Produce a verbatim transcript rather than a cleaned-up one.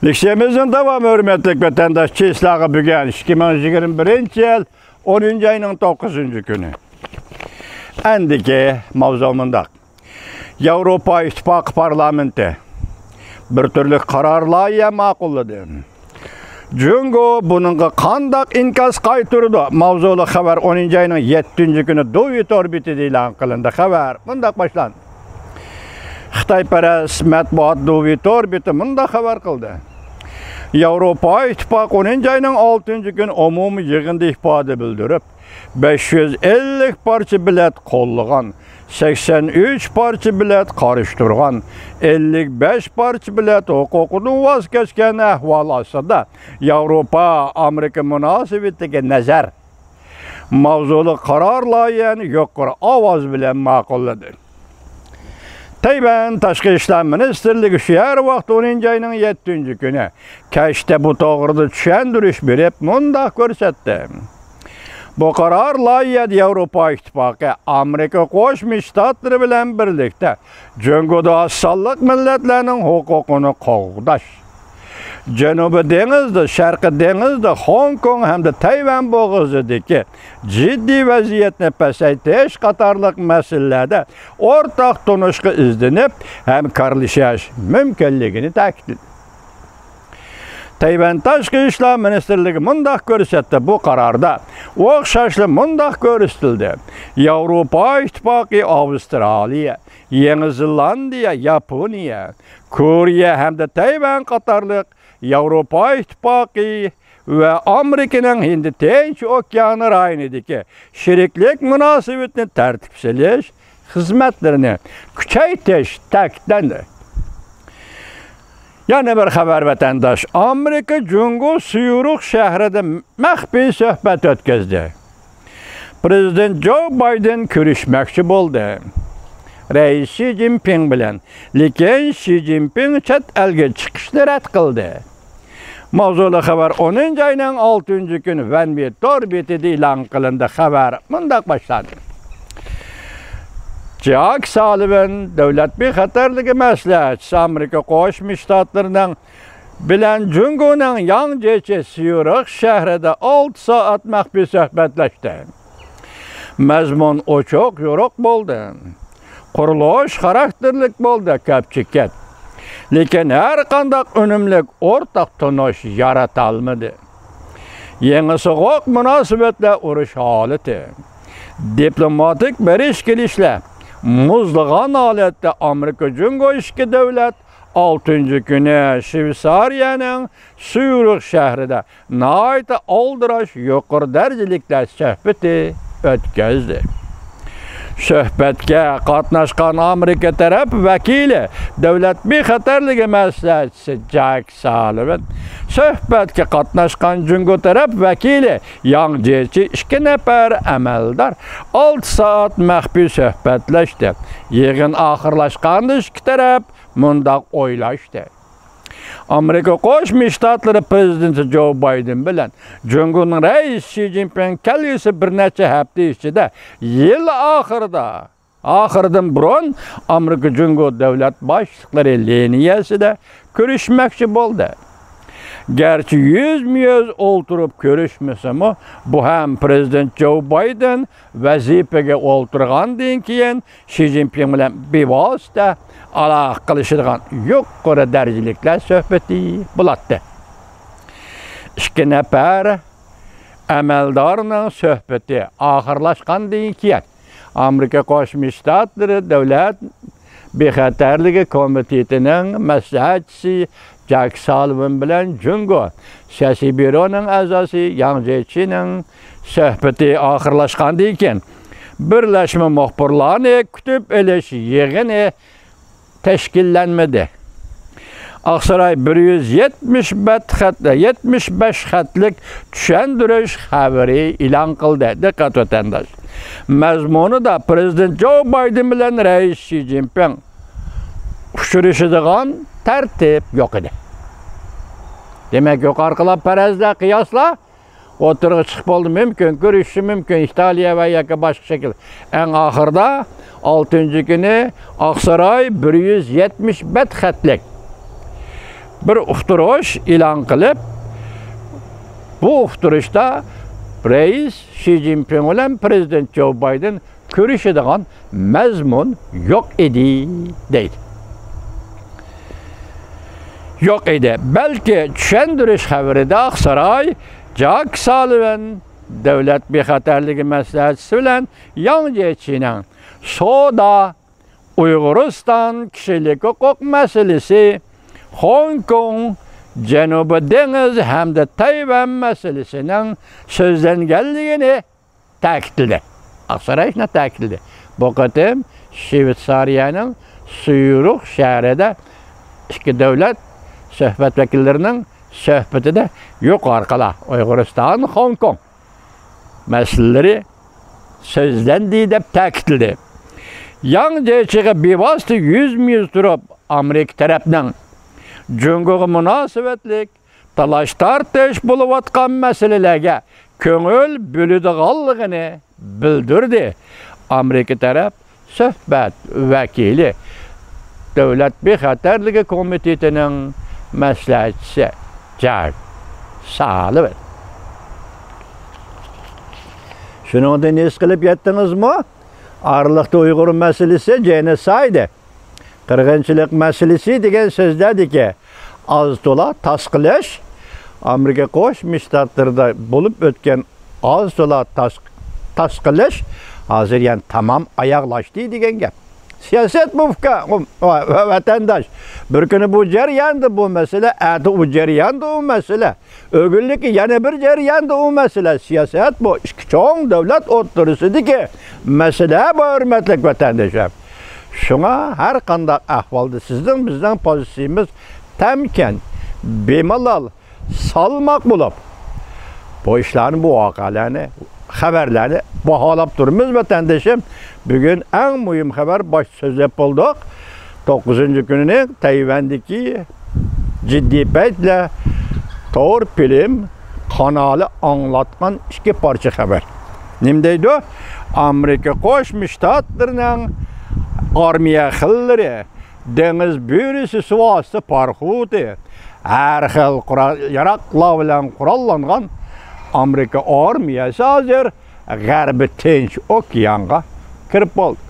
لېكسىيەمىزنىڭ داۋامى، ھۆرمەتلىك ۋەتەنداشلار، سىلەرگە بۈگۈن ئىككى مىڭ يىگىرمە بىرىنچى يىل ئونىنچى ئاينىڭ توققۇزىنچى كۈنى. ئەندىكى ماۋزۇ مۇنداق. ياۋروپا ئىتتىپاقى پارلامېنتى بىر تۈرلۈك قارار لايىھە ماقۇللىدى. جۇڭگو بۇنىڭغا قانداق ئىنكاس قايتۇرىدۇ؟ ماۋزۇلۇق خەۋەر ئونىنچى ئاينىڭ يەتتىنچى كۈنى دۇۋى تور بېتىدە ئېلان قىلىندى. خەۋەر مۇنداق باشلاندى. خىتايپەرەس مەتبۇئات دۇۋى تور بېتى مۇنداق خەۋەر قىلدى. ياۋروپا ئىتتىپاقى ئونىنچى ئاينىڭ ئالتىنچى كۈنى ئومۇمىي يىغىندا ئىپادە بىلدۈرۈپ، بەش يۈز ئەللىك پارچە بېلەت قوللىغان، سەكسەن ئۈچ پارچە بېلەت قارشى تۇرغان، ئەللىك بەش پارچە بېلەت ھوقۇقىدىن ۋاز كەچكەن ئەھۋال ئاستىدا ياۋروپا ئامېرىكا مۇناسىۋىتىگە نەزەر ماۋزۇلۇق قارار لايىھەنى يۇقىرى ئاۋاز بىلەن ماقۇللىدى. تەيۋەن تاشقى ئىشلار مىنىستىرلىكى شۇ ۋاقىت ئونىنچى ئاينىڭ يەتتىنچى كۈنى كەچتە بۇ توغرىدا چۈشەندۈرۈش بېرىپ، مۇنداق كۆرسەتتى. بۇ قارار لايىھەدە ياۋروپا ئىتتىپاقى ئامېرىكا قوشما شتاتلىرى بىلەن بىرلىكتە جۇڭگودا ئاز سانلىق مىللەتلەرنىڭ ھوقۇقىنى قوغداش، جەنۇبىي دېڭىزدا، شەرقىي دېڭىزدا، خوڭكوڭ ھەمدە تەيۋەن بوغۇزىدىكى جىددىي ۋەزىيەتنى پەسەيتىش قاتارلىق مەسىلىلەردە ئورتاق تونۇشقا ئىزدىنىپ، ھەمكارلىشىش مۇمكىنلىكىنى تەكىتلىدى. تەيۋەن تاشقى ئىشلار مىنىستىرلىكى مۇنداق كۆرسەتتى، بۇ قاراردا ئوخشاشلا مۇنداق كۆرسىتىلدى: ياۋروپا ئىتتىپاقى ئاۋسترالىيە، يېڭى زېلاندىيە، ياپونىيە، كورېيە ھەمدە تەيۋەن قاتارلىق ياۋروپا ئىتتىپاقى ۋە ئامېرىكىنىڭ ھىندى تىنچ ئوكيانى رايونىدىكى شېرىكلىك مۇناسىۋىتىنى تەرتىپكە سېلىش خىزمەتلىرىنى كۈچەيتىش تەكىتلەندى. يەنە بىر خەۋەر، ۋەتەنداش. ئامېرىكا جۇڭگو سيۇرۇخ شەھىرىدە مەخپىي سۆھبەت ئۆتكۈزدى. پرېزىدېنت جو بايدېن كۆرۈشمەكچى بولدى. رەئىس شى جىنپىڭ بىلەن، لېكىن شى جىنپىڭ چەت ئەلگە چىقىشنى رەت قىلدى. ماۋزۇلۇق خەۋەر ئونىنچى ئاينىڭ ئالتىنچى كۈنى ۋەنۋى تور بېتىدە ئېلان قىلىندى. خەۋەر مۇنداق باشلاندى. جاك سالىۋان، دۆلەت بىخەتەرلىكى مەسلىھەتچىسى، ئامېرىكا قوشما شتاتلىرىنىڭ بىلەن جۇڭگونىڭ ياڭ جيېچى سيۇرىخ شەھىرىدە ئالتە سائەت مەخپىي سۆھبەتلەشتى. مەزمۇن ئوچۇق-يورۇق بولدى. قۇرۇلۇش خاراكتېرلىك بولدى، كۆپچىكىت. لېكىن ھەر قانداق ئۈنۈملۈك ئورتاق تونۇش يارىتالمىدى. يېڭى سوغۇق مۇناسىۋەتلەر ئۇرۇش ھالىتى، دىپلوماتىك بېرىش-كېلىشلەر مۇزلىغان ھالەتتە ئامېرىكا جۇڭگو ئىككى دۆلەت ئالتىنچى كۈنى شۋېتسارىيەنىڭ سيۇرىخ شەھىرىدە ناھايىتى ئالدىراش يۇقىرى دەرىجىلىكلەر سۆھبىتى ئۆتكۈزدى. سۆھبەتكە قاتناشقان ئامېرىكا تەرەپ ۋەكىلى، دۆلەت بىخەتەرلىكى مەسلىھەتچىسى جاك سالىۋان، سۆھبەتكە قاتناشقان جۇڭگو تەرەپ ۋەكىلى ياڭ جيېچى ئىككى نەپەر ئەمەلدار ئالتە سائەت مەخپىي سۆھبەتلەشتى. يىغىن ئاخىرلاشقاندا ئىككى تەرەپ مۇنداق ئويلاشتى. ئامېرىكا قوشما شتاتلىرى پرېزىدېنتى جو بايدېن بىلەن جۇڭگونىڭ رەئىسى شى جىنپىڭ كەلگۈسى بىر نەچچە ھەپتە ئىچىدە يىل ئاخىرىدا، ئاخىرىدىن بۇرۇن ئامېرىكا جۇڭگو دۆلەت باشلىقلىرى لىنىيەسىدە كۆرۈشمەكچى بولدى. گەرچە يۈزمۇ يۈز ئولتۇرۇپ كۆرۈشمىسىمۇ، بۇ ھەم پرېزىدېنت جو بايدېن ۋەزىپىگە ئولتۇرغاندىن كېيىن شى جىنپىڭ بىلەن بىۋاسىتە ئالاقە قىلىشىدىغان يۇقىرى دەرىجىلىكلەر سۆھبىتى بولاتتى. ئىككى نەپەر ئەمەلدارنىڭ سۆھبىتى ئاخىرلاشقاندىن كېيىن، ئامېرىكا قوشما شتاتلىرى دۆلەت بىخەتەرلىكى كومىتېتىنىڭ مەسلىھەتچىسى جاك سالىۋان بىلەن جۇڭگو سىياسىي بيۇرونىڭ ئەزاسى ياڭ جيېچىنىڭ سۆھبىتى ئاخىرلاشقاندىن كېيىن، بىرلەشمە مۇخبىرلارنى كۈتۈپ ئېلىش يىغىنى تەشكىللەنمىدى. ئاقساراي بىر يۈز يەتمىش بەت خەت، يەتمىش بەش خەتلىك چۈشەندۈرۈش خەۋىرى ئېلان قىلدى. دىققەت، ۋەتەنداش! مەزمۇنىدا پرېزىدېنت جو بايدېن بىلەن رەئىس شى جىنپىڭ ئۇچرىشىدىغان تەرتىپ يوق ئىدى. دېمەك، يۇقىرىقىلار پەرەزلەر، قىياسلار ئوتتۇرىغا چىقىپ بولدى. مۇمكىن، كۆرۈشۈشى مۇمكىن ئىتالىيە ۋە ياكى باشقا شەكىل. ئەڭ ئاخىرىدا ئالتىنچى كۈنى ئاقساراي بىر يۈز يەتمىش بەت خەتلىك بىر ئۇقتۇرۇش ئېلان قىلىپ، بۇ ئۇقتۇرۇشتا رەئىس شى جىنپىڭ بىلەن پىرېزىدېنت جو بايدېن كۆرۈشىدىغان مەزمۇن يوق ئىدى، دەيدۇ. يوق ئىدى. بەلكى چۈشەندۈرۈش خەۋىرىدە ئاقساراي جاك سالىۋان دۆلەت بىخەتەرلىكى مەسلىھەتچىسى بىلەن ياڭ جيېچىنىڭ سودا، ئۇيغۇرىستان، كىشىلىك ھوقۇق مەسىلىسى، خوڭكوڭ، جەنۇبىي دېڭىز ھەمدە تەيۋەن مەسىلىسىنىڭ سۆزلەنگەنلىكىنى تەكىتلىدى. ئاقساراي شۇنداق تەكىتلىدى. بۇ قېتىم شۋېتسارىيەنىڭ سۇيرۇخ شەھىرىدە ئىككى دۆلەت سۆھبەت ۋەكىللىرىنىڭ سۆھبىتىدە يۇقىرىقىلار ئۇيغۇرىستان، خوڭكوڭ مەسىلىلىرى سۆزلەندى، دەپ تەكىتلىدى. ياڭ جيېچىغا بىۋاسىتە يۈزمۇ يۈز تۇرۇپ، ئامېرىكا تەرەپنىڭ جۇڭگوغا مۇناسىۋەتلىك تالاش-تارتىش بولۇۋاتقان مەسىلىلەرگە كۆڭۈل بۆلىدىغانلىقىنى بىلدۈردى. ئامېرىكا تەرەپ سۆھبەت ۋەكىلى، دۆلەت بىخەتەرلىكى كومىتېتىنىڭ مەسلىھەتچىسى جاك سالىۋان. شۇنىڭدىن ھېس قىلىپ يەتتىڭىزمۇ؟ ئارىلىقتا ئۇيغۇر مەسىلىسى، جېنوسايدى، قىرغىنچىلىق مەسىلىسى دېگەن سۆزلەردىكى ئاز-تولا تاسقىلىش، ئامېرىكا قوشما شتاتلىرىدا بولۇپ ئۆتكەن ئاز-تولا تاس-، تاسقىلىش ھازىر يەنە تامام ئاياغلاشتى دېگەن گەپ. سىياسەت بۇ، ئۇكا، ۋە-، ۋە-، ۋەتەنداش. بىر كۈنى بۇ جەرياندا بۇ مەسىلە، ئەتە ئۇ جەرياندا ئۇ مەسىلە. ئۆگۈنلۈككە يەنە بىر جەرياندا ئۇ مەسىلە. سىياسەت بۇ ئىككى چوڭ دۆلەت ئوتتۇرىسىدىكى مەسىلە، بۇ ھۆرمەتلىك ۋەتەندىشىم. شۇڭا ھەر قانداق ئەھۋالدا سىزنىڭ، بىزنىڭ پوزىتسىيىمىز تەمكىن، بىمالال، سالماق بولۇپ، بۇ ئىشلارنى، بۇ ۋەقەلەرنى، خەۋەرلەرنى باھالاپ تۇرىمىز، ۋەتەندىشىم. بۈگۈن ئەڭ مۇھىم خەۋەر، باشتا سۆزلەپ بولدۇق. توققۇزىنچى كۈنىنى تەيۋەندىكى جىددىي پەيتلەر تور فىلىم قانالى ئاڭلاتقان ئىككى پارچە خەۋەر. نېمە دەيدۇ؟ ئامېرىكا قوشما شتاتلىرىنىڭ ئارمىيە خىللىرى، دېڭىز بۆرىسى، سۇۋاستى پاراخوتى، ھەر خىل قورال-ياراغلار بىلەن قوراللانغان ئامېرىكا ئارمىيەسى ھازىر غەربىي تىنچ ئوكيانغا كىرىپ بولدى.